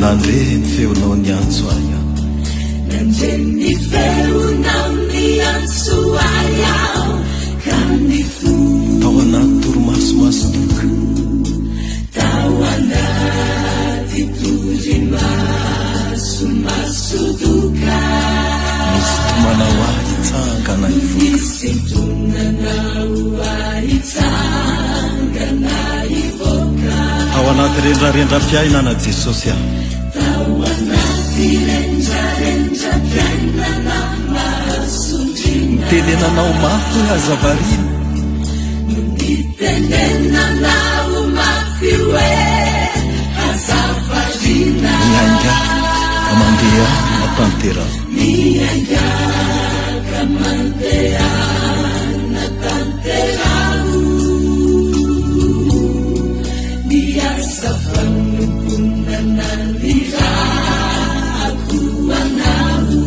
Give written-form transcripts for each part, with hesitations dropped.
Nandre ny feonao niantso ahy aho. Nandre ny feonao niantso ahy aho ka nifoha. Tao anaty torimaso masodoka. Tao anaty torimaso masodoka. Nisintomanao ahy hitsangana hivoaka. Nisintonanao ahy hitsangana hivoaka. Tao anaty rendrarendram-piainana Jesosy aho. Tao anaty rendrarendram-piainana mahasondriana. Nitenenanao mafy hoe aza variana. Nitenenanao mafy hoe aza variana. Miaingà ka mandehana tanteraho. Miaingà ka mandehana tanteraho. Ny asa fanompoana nanirahako anao.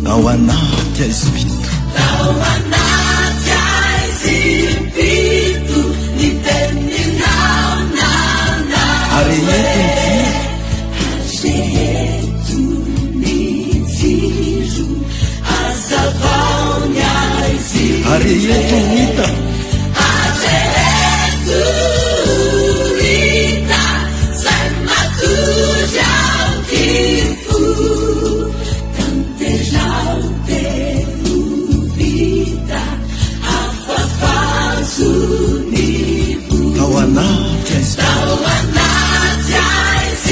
Tao anaty aizim-pito. Tao anaty aizim-pito ny teninao nanao Ary hoe. eto ny jiro. Areheto ny jiro, hazavao ny aizim-be. Areheto ho hita. Areheto ho hita zay matory ao ty fo. Tanteraho dia ho vita, afafazo ny voa. Tao anaty aizim-pito. Tao anaty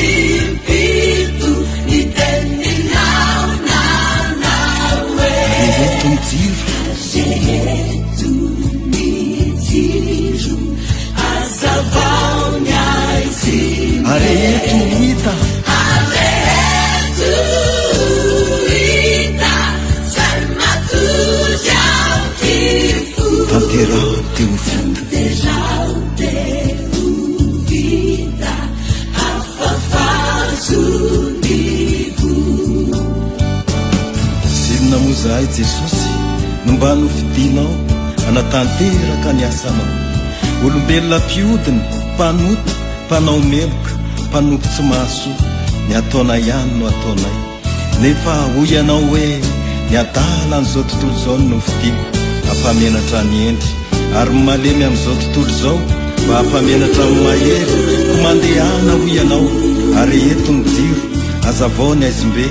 aizim-pito ny teninao nanao hoe. Areheto ny jiro. Areheto ny jiro, hazavao ny aizim-be. Areheto ho hita. Areheto ho hita, zay matory ao ty fo. Tanteraho dia ho vita. Tanteraho dia ho vita, afafazo ny voa. Zinona moa izahay Jesosy no mba nofidinao hanatanteraka ny asanao. Olombelona mpiodina, mpanota, mpanao meloka, mpanompo tsy mahasoa, ny ataonay ihany no ataonay. Nefa hoy ianao hoe, Ny adalan'izao tontolo izao no nofidiko hampamenatra ny hendry, ary ny malemy amin'izao tontolo izao mba hampamenatra ny mahery, koa mandehana hoy ianao, areheto ny jiro, hazavao ny haizim-be,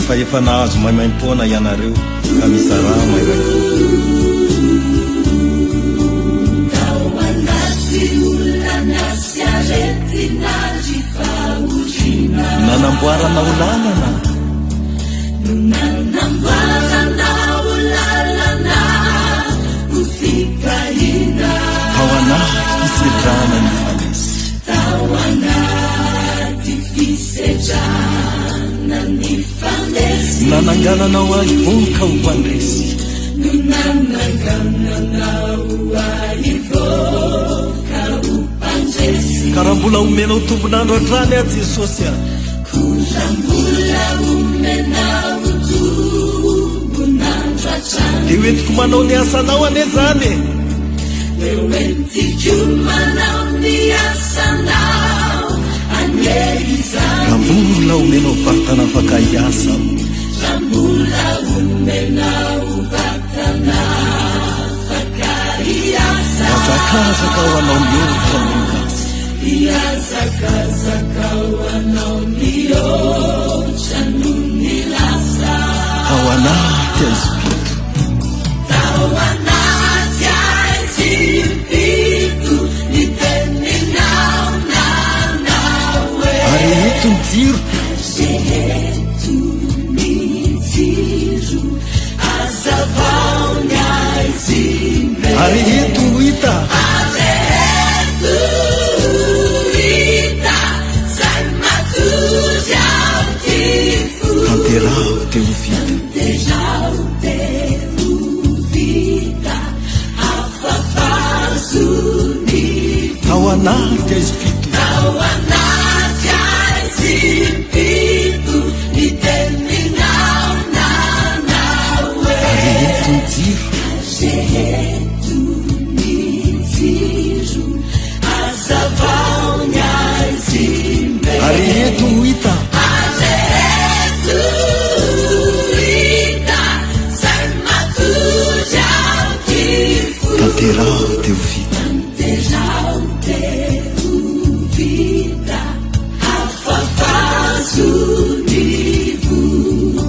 fa efa nahazo maimaimpoana ianareo, ka mizarà maimaimpoana. Tao anaty olana sy aretina ary fahoriana. Nanamboaranao lalana. No nanamboaranao lalana ho fitahiana. Tao anaty fisedrana nifanesy. Tao anaty fisedrana nifanesy. Nanangananao ahy voka ho mpandresy. No nanangananao ahy voka ho mpandresy. Ka raha mbola omenao tombon'andro hatrany aho Jesosy a. Koa raha mbola omenao tombon'andro hatrany. Dia ho entiko manao ny asanao anie izany e. Dia ho entiko manao ny asanao anie izany. Raha mbola omenao vatana afaka hiasa aho. Raha mbola omenao vatana afaka hiasa. Hiazakazaka ho anao mihoatra noho ny lasa. Hiazakazaka ho anao mihoatra noho ny lasa. Tao anaty aizim-pito. Tao anaty aizim-pito ny teninao nanao hoe. Areheto ny jiro. Areheto ny jiro, hazavao ny aizim-be. Areheto ho hita. Areheto ho hita, zay matory ao ty fo. Tanteraho dia ho vita. Tanteraho dia ho vita. Hatreto ho hita. Hatreto ho hita Zay matory ao ty fo. Tanteraho te ho vita. Tanteraho te ho vita Afafazo ny voa.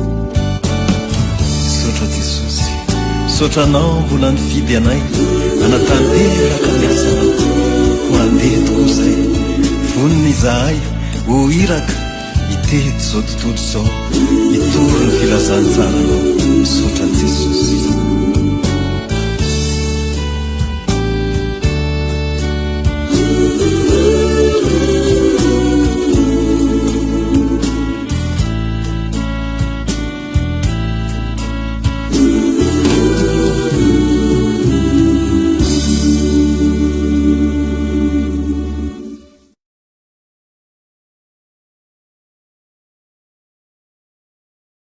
Misaotra Jesosy. Misaotra Anao mbola nifidy anay hanatanteraka ny asanao. Ho handeha tokoa izay. Vonona izahay ho iraka hitety izao tontolo izao hitory ny filazantsaranao. Misaotra Jesosy.